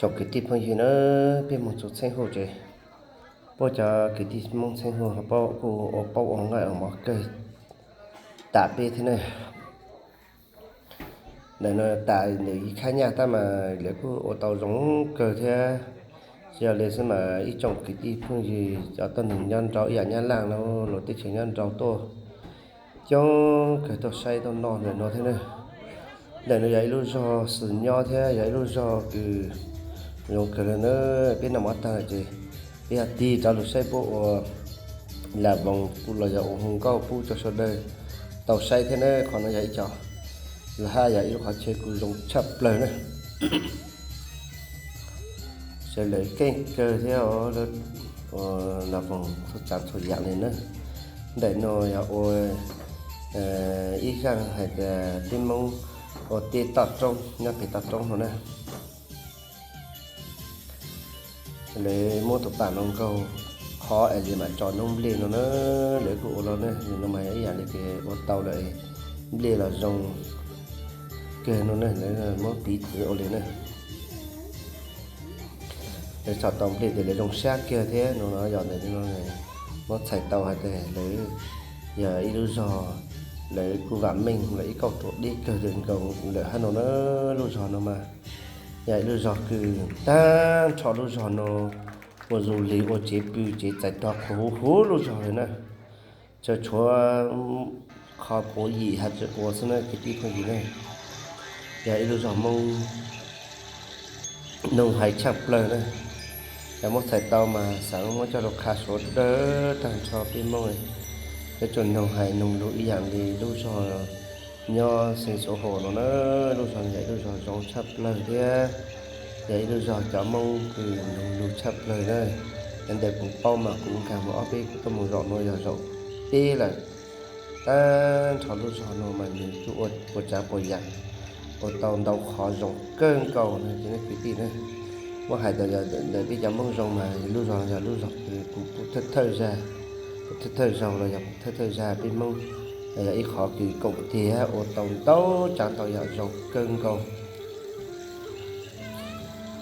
Tsoom kwv tij phooj ywg na, peb mus txog txheeb huj ces puab cov kwv tij Hmoob txheeb huj ho paub kuj ua paub ua nqaij ua mov kawg tam peb thiab na. Ntawm no tam ntawm ib khab nyaj tab mas lawv kuj ua tau zoo kawg thiab. Tsis yog li xwb mas ib tsoom kwv tij phooj ywg cov tuab neeg nyob nraud ib yam Nyab Laj no, luag teb chaws nyob nraud tuaj coob kawg tuaj saib tuaj noj ntawm no thiab na. Ntawm no yog ib lub zog xwm nyob thiab yog ib lub zog kws zoo kawg li na. Peb noj mov tag ces peb yog tig rov lug saib puab ua lam voos los yog ua hoo nkauj pub rau sawv daws tau saib thiab na. Qhov no yog ib co, los hab yog ib lub qhov chaw kws zoo tshaj plawg na. Sawv daws keej kawg thiab, ua lam voos txhua tsav txhua yam li na. Ntawm no yog ua ib zaj hais tias peb Hmoob ua teb toj roob nyob pem toj roob no na. Lawv muab tus pam no nkaug qhov es mam tso noob nplej no na. Lawv kuj ua los na, no mas ib yam li tias ua tau lawm, nplej los zoo kawg no na, lawv muab piv txwv ua li na. Lawv tso tau nplej tias lawv zoo sab kiag thiab no no yog ntawm no muab txhais tau hais tias lawv yog ib lub zog, lawv kuj vam meej lawm ib kauj ruam deb kawg nkaus lawm hab no na. Lub zog no mas yog ib lub zog kws tag nrho lub zog no ua du lịch ua tsev pw tsev txais tog qhuav huv huv lub zog li na. Tsuas tshuav qhov puav yim has tsis ua xwb na kwv tij phooj ywg na. Yog ib lub zog Hmoob noog hais tshaj plawg na. Yog muab txhais tau mas xaav muab coj lug qha suav dawb tag nrho peb Hmoob, peb tsuas noog hais noog lug ib yam li lub zog nyob xeev Suav Hos no na. Lub zog no yog ib lub zog zoo tshaj plawg thiab yog ib lub zog cov Hmoob kws noog lug tshaj plawg na. Yog ntawm kuv paub mas kuv nkaag mus ob peb kuv tuaj mus zaum no yog zaum peb lawm. Tag nrho lub zog no mas nws kuj ua puas tsav puas yam, ua tau ntau qhov zoo kawg nkaus no ces nej kwv tij na. Muab hais tas yog ntawm peb cov Hmoob zoo mas lub zog no yog lub zog kws kuv pum thawj thawj zag, pum thawj thawj zaug los yog pum thawj thawj zag peb Hmoob, yog ib qhov kws koom tiag ua tau ntau tsav ntau yam zoo kawg nkaus.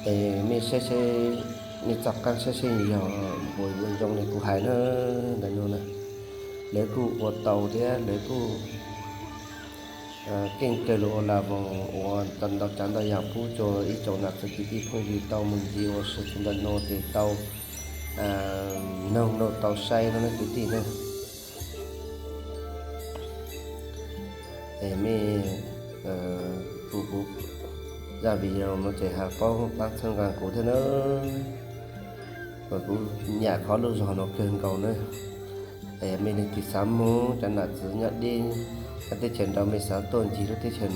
Es mej saib, mej txoj qaab saib seb yog puas zoo li kuv hais na. Ntawm no na, lawv kuj ua tau thiab lawv kuj keej kawg lug ua lam voos ua ntau tsav ntau yam pub rua ib tsoom nam txiv kwv tij phooj ywg tau moog ncig ua si txug ntawm no ces tau noog tau saib no na kwv tij na. Es mej, kuv, kuv zaj video no ces has paub paab txhawb nqaa kuv thiab na. Kuv nyam qhov lub zog no kawg nkaus na. Es mej leej twg xaav moog, cov nam txiv nyob deb, nyob teb chaws nraud mej xaav tuaj ncig lub teb chaws,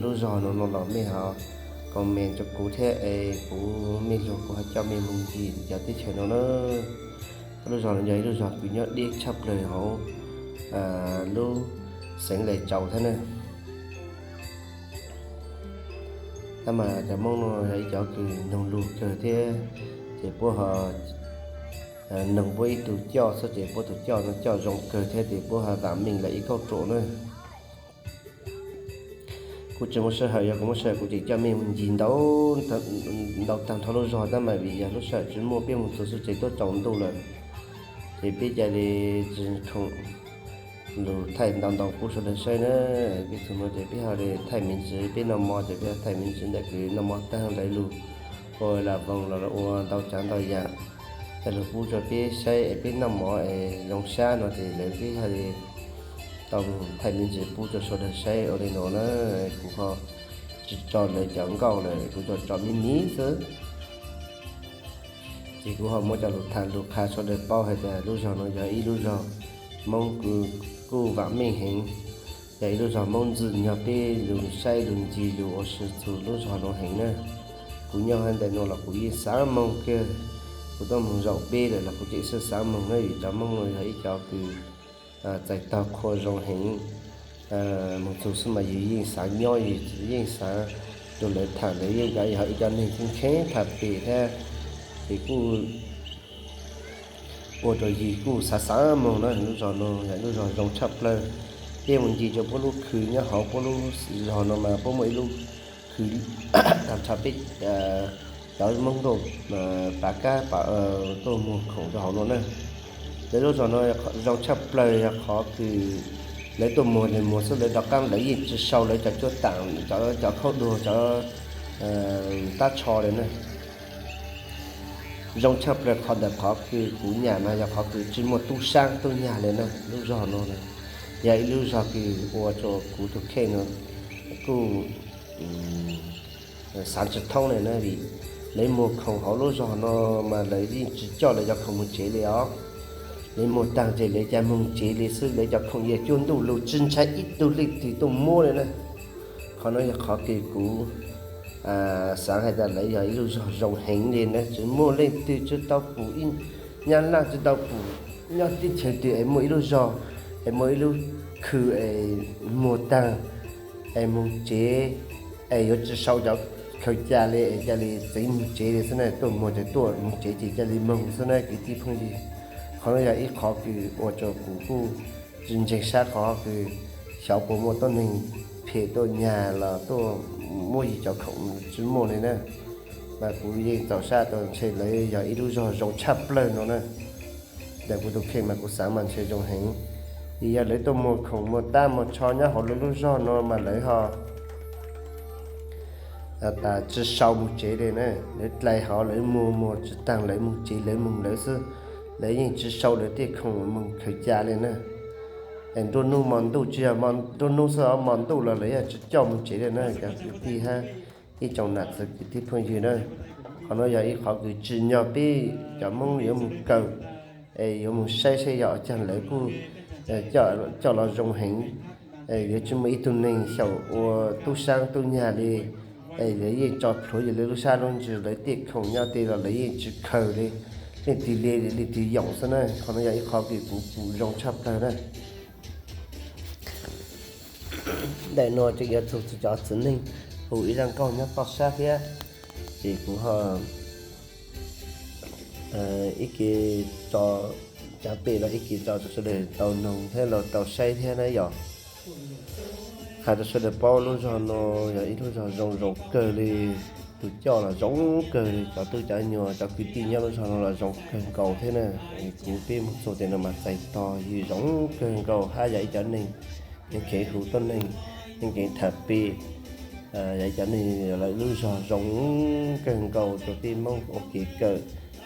lub zog no no los mej ho comment rua kuv thiab es kuv mej lug kuv ho coj mej moog ncig cov teb chaws no na. Lub zog no yog ib lub zog kws nyob deb tshaj plawg hauv lub xeev Lais Tsaus thiab na. Tab mas cov Moob no yog ib cov kws noog lug kawg thiab, ces puab ho noog puab ib tug coj xwb ces puab tug coj no coj zoo kawg thiab ces puab ho vam meej lawm ib kauj ruam na. Kuv tsis muaj sij hawm, yog kuv muaj sij hawm kuv tseem coj mej moog ncig ntau, ntau tag nrho lub zog tab mas vim yog lub sij hawm tsis muaj, peb moog txug xwb ces tuaj tsaus ntuj lawm. Ces peb ca le tsis khoom lug thaij ntau ntau pub sawv daws saib na. Peb txug no ces peb ho le thaij me ntsis, peb noj mov ces peb ho thaij me ntsis ntawm kws noj mov taag lawv lug ua lam voos los ua ntau tsav ntau yam, coj lug pub rua peb saib es peb noj mov es zoo sab no ces lawv peb ho le tau thaij me ntsis pub rua sawv daws saib ua li no na. Kuv ho tsis tso lawv cov nkauj lawm, kuv tsuas tso me me xwb. Ces kuv ho muab coj lug tham lug qha sawv daws paub hais tias lub zog no yog ib lub zog Moob kuj vam meej heev, yog ib lub zog Moob ntxwg nyog peb lug saib lug ncig lug ua si txug lub zog no heev na. Kuv nyob hab ntawm no los kuv yeej xaav moog kawg, kuv tuaj moog zaum peb lawm los kuv tseem xaav moog na, vim cov Moob no yog ib cov kws txais tog qhua zoo heev. Moog txug xwb mas yus yeej xaav nyob, yus yeej xaav rua lawv tham, lawv yeej yog ib co neeg kheev kheev tham pem thiab, ces kuj ua rua yus kuj xaav xaav moog na. Lub zog no yog lub zog zoo tshaj plawg. Peb moog ncig rua puab lub khw nyob hauv puab lub zog no mas puab muaj ib lub khw tag nrho peb cov Hmoob tuaj pav kab tuaj muag khoom rau hauv no na. Lawv lub zos no zoo tshaj plaws yog qhov kws lawv tuaj muag li muag xwb, lawv rov qab lawv yeej tsis sau lawv cov cuab tam, cov khaub dua, cov tab tsho li na. Zoo tshaj plaws qhov ntawm qhov kws kuv nyam mas yog qhov kws tsis muaj tub sab tub nyag li na. Lub zog no yog ib lub zog kws ua rau kuv tus kheej no kuj xav tsis thoob li na, vim lawv muag khoom hauv lub zog no mas lawv yeej tsis coj lawv cov khoom mus tsev li os. Lawv muag tag ces lawv cia moog tsev li xwb, lawv cov khoom yog cuaj ntuj lug tsis ntshai ib tug leej twg tuaj muab li na. Qhov no yog qhov kws kuv xaav has tas lawv yog ib lub zog zoo heev li na, tsis muaj leej twg tsis tau pum, ib nyab laj tsis tau pum, nyob teb chaws twg es muaj ib lub zog es muaj ib lub khw es muag tag es moog tsev es yuav tsis sau cov khaws ca li es ca li txeev moog tsev li xwb na, tuaj muag ces tuaj, moog tsev ces ca li moog xwb na kwv tij phooj ywg. Qhov no yog ib qhov kws ua rau kuv kuj tsis ntseeg sab qhov kws xyov puas muaj tuab neeg phem tuaj nyag los tuaj muab yus cov khoom, tsis muaj li na. Mas kuv yeej txaus sab tas ntshe lawv yog ib lub zog zoo tshaj plawg no na. Ntawm kuv tus kheej mas kuv xaav mas ntshe zoo heev, vim yog lawv tuaj muag khoom muag tab muag tsho nyob hauv lawv lub zog no mas lawv ho tas tsis sau moog tsev li na. Lawv dlai hov lawv muag muag tsis taag lawv moog tsev lawv moog lawv xwb, lawv yeej tsis sau lawv tej khoom moog khaws ca li na. Es nruab hnub mo ntuj tsis yog nruab hnub xwb os, mo ntuj los lawv yeej tsis coj moog tsev li na cov kwv tij hab ib tsoom nam txiv kwv tij phooj ywg na. Qhov no yog ib qhov kws tsim nyog peb cov Hmoob yuav moog kawm es yuav moog saib saib yog caag lawv kuj coj los zoo heev. Yuav tsis muaj ib tug neeg xyaum ua tub sab tub nyag li, es lawv yeej tso plhuav yog lawv lub sab lub ntsws, lawv tej khoom nyob tej los lawv yeej tsis khaws li, leej twg li leej twg yoom xwb na. Qhov no yog ib qhov kws kuv pum zoo tshaj plawg na. Ntawm no tseem yuav txug cov txiv neej hu ib zaj nkauj nyob toj sab thiab, ces kuv ho ib ke tso cov pem los ib ke tso rau sawv daws tau noog thiab los tau saib thiab na yom. Has rau sawv daws paub lub zog no yog ib lub zog zoo zoo kawg li, tus coj los zoo kawg li, cov tub cov nyuag cov kwv tij nyob lub zog no los zoo kawg nkaus thiab na. Kuv peb moog txug tej no mas txais tog yws zoo kawg nkaus hab yog ib cov neeg yeej kheev hu tuab neeg, yeej kheev tham pem, yog ib cov neeg lawv lub zog zoo kawg nkaus rau peb Hmoob ua kev kawm.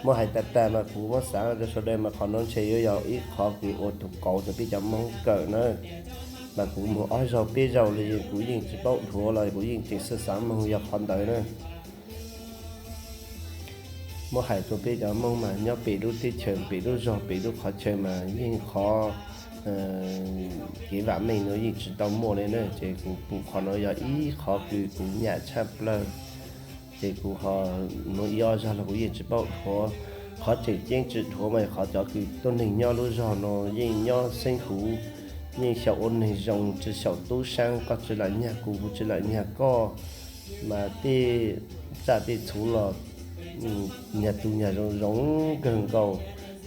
Muab hais tag tag mas kuv muab xaav rau sawv daws mas qhov no ntshe yuav yog ib qhov kws ua tug qauv rau peb cov Hmoob kawm na. Mas kuv moog ob zaug peb zaug li kuv yeej tsis paub dhuav los kuv yeej tseem xav moog yog qhov ntawd na. Muab hais rau peb cov Hmoob mas nyob pem lub teb chaws, pem lub zog, pem lub qhov chaw mas yeej qhov kev vam meej no yeej tsis tau muaj li na. Ces kuv pum qhov no yog ib qhov kws kuv nyam tshaj plawg. Ces kuv ho nuav ib ob zag los kuv yeej tsis paub dhuav. Qhov tseem ceeb tsis dhuav mas qhov cov kws tuab neeg nyob lub zog no yeej nyob xeeb huv, yeej xyaum ua neeg zoo, tsis xyaum tub saab, koj tsis lam nyag kuv, kuv tsis lam nyag koj. Mas tej tsaj tej txhu los nyag tug nyag zoo zoo kawg nkaus,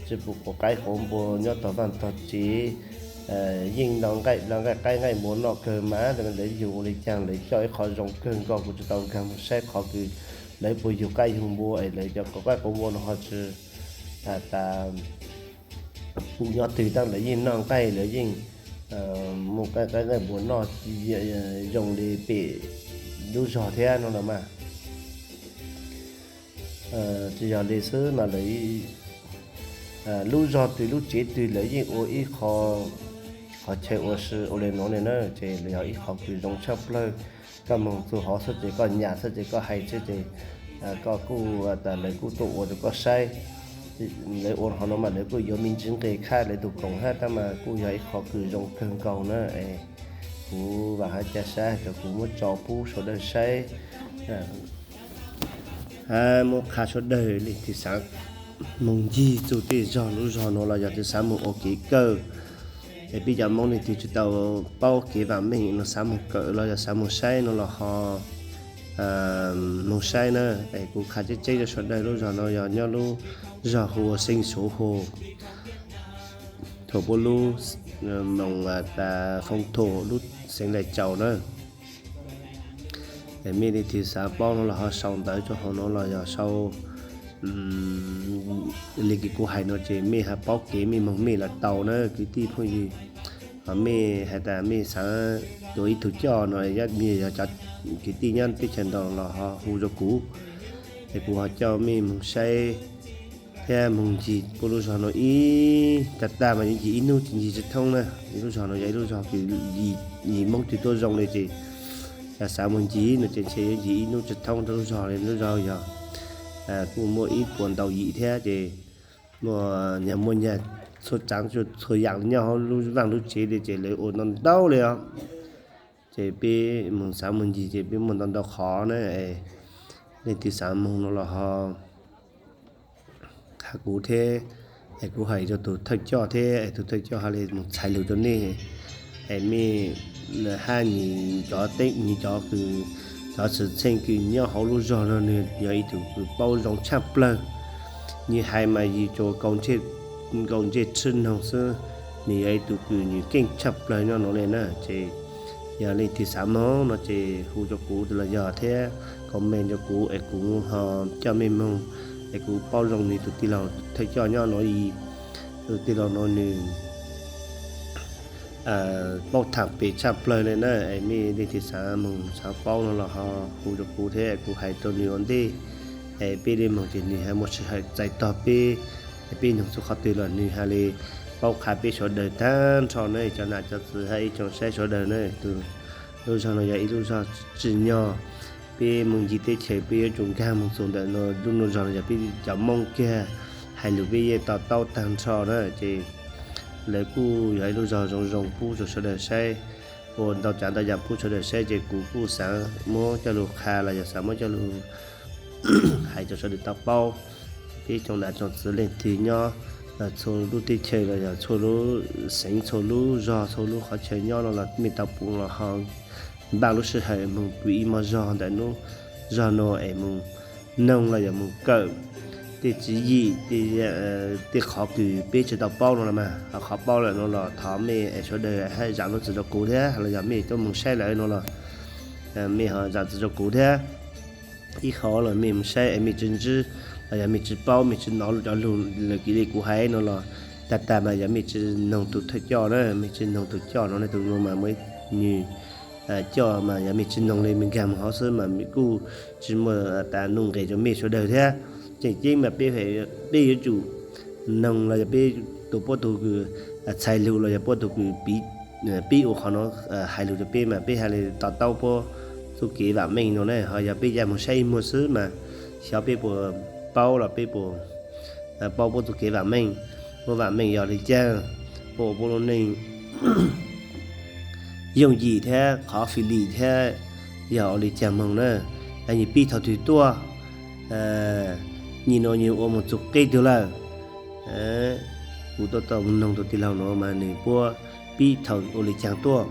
tsis pum quav qaib quav npua nyob tog vaaj tog tsev. Yeej nqaij, nqaij qaib nqaij npua noj kawg mas lawv yug ua li caag lawv coj ib qho zoo kawg nkaus, kuv tsis tau nkaag moog saib qhov kws lawv puas yug qaib yug npua es lawv cov quav qaib quav npua no ho tsis tas pum nyob twg tab lawv yeej noj nqaij, lawv yeej muaj qaib nqaij npua noj zoo li pem lub zog thiab no los mas. Tsis yog li xwb mas lawv lub zog twg lub tsev twg lawv yeej ua ib qho, qhov chaw ua si ua li nuav li na, ces yog ib qho kws zoo tshaj plawg. Koj moog txug hov xwb ces koj nyam xwb ces koj hais xwb ces koj kuj tas lawv kuj tuaj ua rau koj saib. Lawv ua hov no mas lawv kuj yuav me ntsis nqis khaj lawv tug koom hab tab mas kuj yog ib qho kws zoo kawg nkaus na. Kuv vaam hab ca sab cov kuv muab tso pub sawv daws saib hab muab qha sawv daws leej twg xaav moog ncig txug tej zog lub zog nuav los yog twg xaav moog ua kev kawm, es peb cov Moob leej twg tsis tau paub kev vaam meej no xaav moog kawm los yog xaav moog saib no los ho moog saib na. Es kuv qha tseeb tseeb rau sawv daws lub zog no yog nyob lub zog hu ua Xeeb Suav Hu, thuam puab lub moos tas Foob Thuam lub xeev Laim Tsaus na. Mej leej twg xav paub no los ho sau ntawv rau hauv no los yog sau li kuv hais no ces mej ho paub kev mej moog mej los tau na kwv tij phooj ywg. Ho mej has tas mej xav yuav ib tug coj no, yog cov kwv tij nyob teb chaws ntawd los ho hu rau kuv, es kuv ho coj mej moog saib thiab moog ncig puab lub zog no ib tag tag mas yuav ncig ib hnub tsis ncig tsis thoob na. Ib lub zog no yog ib lub zog kws yim Moob twg tuaj zoo li ces yog xav moog ncig no ces ntshe yuav ncig ib hnub tsis thoob rau lub zog li. Lub zog yog kuj muaj ib puas ntau yim thiab ces muaj nyag muaj nyag txhua tsaav txhua yaam nyob hauv lub vaaj lub tsev li ces lawv ua ntau ntau li os. Ces peb moog xav moog ncig ces peb muaj ntau ntau qhov na. Leej twg xav moog no los ho has kuv thiab, es kuv hais rau tus thawj coj thiab es tus thawj coj ha li moog txhais lug rau nej. Es mej hab nyis cov teeb nyis cov kws cov xwm txheej kws nyob hauv lub zog no nwg yog ib tug kws paub zoo tshaj plawg. Nyis hais mas yus tsuas kaus ntsej tshwj noog xwb, nwg yog ib tug kws nwg keej tshaj plawg nyob no li na. Ces yog leej twg xav moog no ces hu rau kuv los yog thiab comment rau kuv es kuv ho coj mej moog, es kuv paub zoo nwg tus tij laug thawj coj nyob no ib, tus tij laug no nwg paub thaam pem tshaj plawg li na. Es mej leej twg xav moog xav paub no los ho hu rau kuv thiab kuv hais rau nwg ua ntej. Es peb le moog ces nwg ha muaj sij hawm txais tog peb, es peb noog txug qhov twg los nwg ha le paub qha peb sawv daws tag nrho na, cov nam cov txwv hab ib tsoom saib sawv daws na. Tus lub zog no yog ib lub zog tsim nyog peb moog ncig teb chaws peb yuav tsum nkaag moog txug ntawm no. Lub nuav zog no yog peb cov Moob kiag, hais lug peb yeej to taub tag nrho na. Ces lawv kuj yog ib lub zog zoo zoo pub rau sawv daws saib, ua ntau tsaav ntau yaam pub sawv daws saib ces kuv kuj xaav muab coj lug qha los yog xaav muab coj lug hais rau sawv daws tau paub. Peb tsoom nam tsoom txwv leej twg nyob txhua lub teb chaws los yog txhua lub xeev txhua lub zog txhua lub qhov chaw nyob no los mej tau pum los ho npaj lub sij hawm moog pum ib mog zog ntawm lub zog no es moog noog los yog moog kawm tej tswv yim, tej qhov kws peb tsis tau paub no los mas ho qhov paub lawm no los thov mej es sawv daws hab zaam lub txim rau kuv thiab los yog mej tuaj moog saib lawm no los mej ho zaam txim rau kuv thiab. Ib qho los mej moog saib es mej tsis ntsib los yog mej tsis paub mej tsis nov cov lug lawm kiag li kuv hais no los tag tag mas yog mej tsis noog tus thawj coj na, mej tsis noog tus coj no ne, tus no mas muaj nwg coj mas yog mej tsis noog li mej nkaag moog hauv xwb mas mej kuj tsis muaj tas nuj nqes rau mej sawv daws thiab. Tseem ceeb mas peb yuav tsum noog los yog peb tus puab tug kws txhais lug los yog puab tug kws pib ua qhov no hais lug rau peb mas peb ha le to taub puab txuj kev vaam meej no ne. Ho yog peb ya moog saib ib muag xwb mas xyov peb puas paub los peb puas paub puab txuj kev vaam meej, puab vaam meej yog li caag, puab ua puab lub neej yooj yim thiab qhov fim lim thiab yog ua li caag moog na. Nwg pib thaum twg tuaj, nyem no nwg ua moog txug qeb twg lawm. Kuv tuaj tau noog tus tij laug no mas nwg puab pib thaum ua li caag tuaj.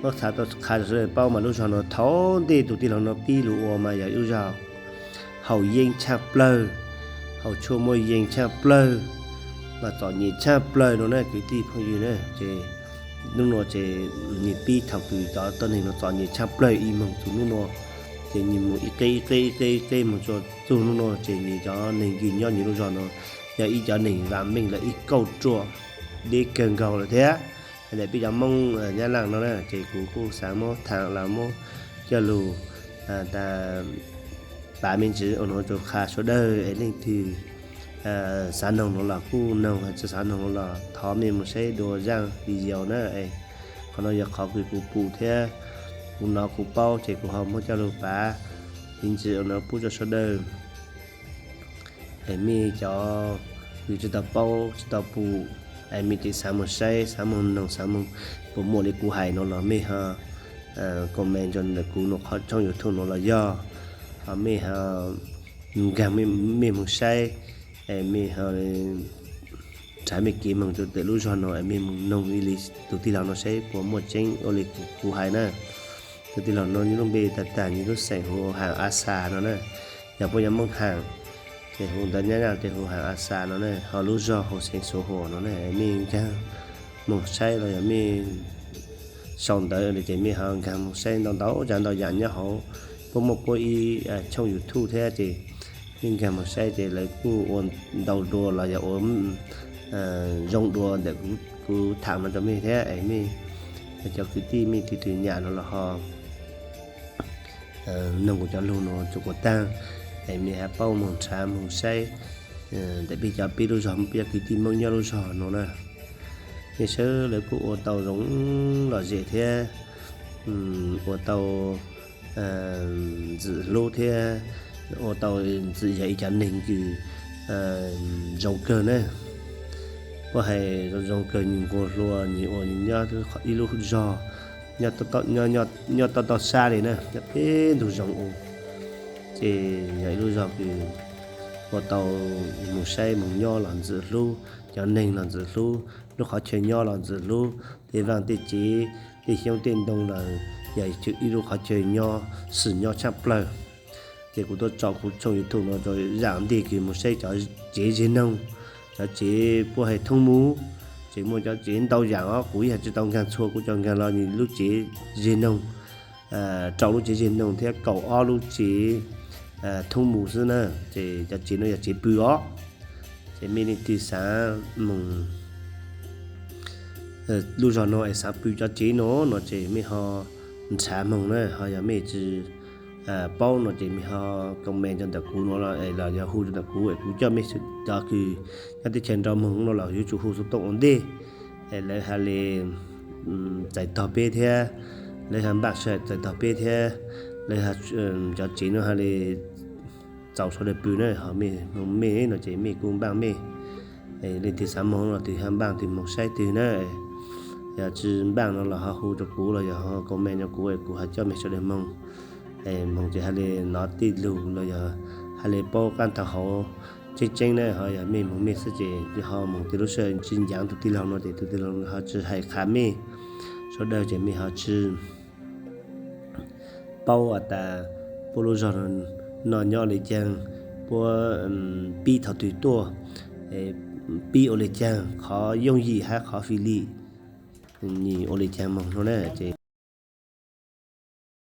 Muab qha rau sawv daws paub mas lub zog no thaum ntej tus tij laug no pib lug ua mas yog ib lub zog haus yeeb tshaj plawg, haus tshuaj muaj yees tshaj plawg, mas txom nyem tshaj plawg no na kwv tij phooj ywg na. Ces hnub no ces nwg pib thaum kws cov tuab neeg no txom nyem tshaj plawg ib moog txug hnub no, ces nwg moog ib qeb ib qeb ib qeb ib qeb moog txug hnub no ces nwg cov neeg kws nyob nwg lub zog no yog ib cov neeg vaam meej lawm ib kauj ruam deb kawg nkaus lawm thiab. Hais ntawm peb cov Moob Nyab Laaj no na ces kuv kuj xaav muab thaam los muab coj lug tas pav me ntsis ua no rua qha sawv dawg es leej twg xav noog no los kuj noog, tsi xav noog no los thov mej moog saib dua zaaj video na. Qhov no yog qhov kws kuv pum thiab kuv nov kuv paub ces kuv ho muab coj lug pav me ntsis ua no pub rua sawv dawg. Es mej cov kws tsi tau paub tsi tau pum, es mej tseem xav moog saib xav moog noog xav moog puas muaj li kuv hais no los mej ho comment rua ntawm kuv nua qhov tshooj YouTube no los yog, ho mej ho nkaag mej moog saib, es mej ho nrhav mej kev moog rua ntawm lub zog no es mej moog noog ib li tus tij laug no saib puas muaj tseeb ua li kuv hais na. Tus tij laug no nws lub npe tag tag, nws lub xeem hu Haam A Xas no na. Yog puab yuav Moob Haam ces hu ntawv Nyab Laj ces hu Haam A Xas no na, ho lub zog hu xeev Suav Huam no na. Mej nkaag moog saib los yog mej sau ntawv no ces mej ho nkaag moog saib ntau ntau tsav ntau yaam nyob hauv puab muaj puab ib tshooj YouTube thiab ces mej nkag moog saib ces lawv kuj ua ntau dua los yog ua zoo dua ntawm kuv tham no rau mej thiab es mej cov kwv tij mej twg twg nyam no los ho noog kuv cov lug no rua kuv taag es mej ho paub moog nrhav moog saib ntawm peb cov peb lub zog, peb cov kwv tij Moob nyob lub zog no na. Mej saib lawv kuj ua tau zoo lom zem thiab ua tau ntxim hlub thiab ua tau ntxim yog ib cov neeg kws zoo kawg na. Puab hais zoo kawg, nwg nquag hlua nwg ua nyob ib lub zog nyob toj toj sab li na, nyob peb ntug zoov u. Ces yog ib lub zog kws ua tau moog saib moog nyob los ntxim hlub, cov neeg los ntxim hlub, lub qhov chaw nyob los ntxim hlub, tej vaaj tej tsev, tej xyoob tej ntoo los yog ib lub qhov chaw nyob xwm nyob tshaj plawg. Ces kuv tuaj tso kuv tshooj YouTube no rua yaam ntej kws moog saib cov tsev zig noog, cov tsev puab hais thoob mus, ces muaj cov tsev ntau yaam os, kuv yeej tsi tau nkaag txhua, kuv tsuas nkaag los nwg lub tsev zig noog, rau lub tsev zig noog thiab kaum ob lub tsev thoob mus xwb na. Ces cov tsev no yog tsev pw os. Ces mej leej twg xaav moog lub zog no es xaav pw cov tsev no no ces mej ho nrhav moog na, ho yog mej tsi paub no ces mej ho comment rau ntawm kuv no los yog hu rau ntawm kuv es kuv coj mej cov kws nyob teb chaws nrau moog no los yuav tsum hu xov tooj ua ntej es lawv ha le txais tog peb thiab, lawv ha npaaj sawv txais tog peb thiab, lawv cov tsev no ha le txaus sawv daws pw na, ho mej moog mej no ces mej kuj npaaj mej. Leej twg xaav moog no twg ho npaaj twg moog saib twg na. Yog tsi npaaj no los ho hu rau kuv los yog comment rau kuv es kuv ho coj mej sawv daws moog. Moog ces ha le nov tej lug los yog ha le paub qaab thaug hauv tseeb tseeb na, ho yog mej moog mej xwb ces ho moog tej lub sij hawm tsi ncav tug tij laug no ces tug tij laug ho tsi hais qha mej. Sawv daws ces mej ho tsi paub has tas puab lub zog no nyob le caag, puab pib thaum twg tuaj, pib ua le caag, qhov yooj yim hab qhov fij lim ua le caag moog no na. Ces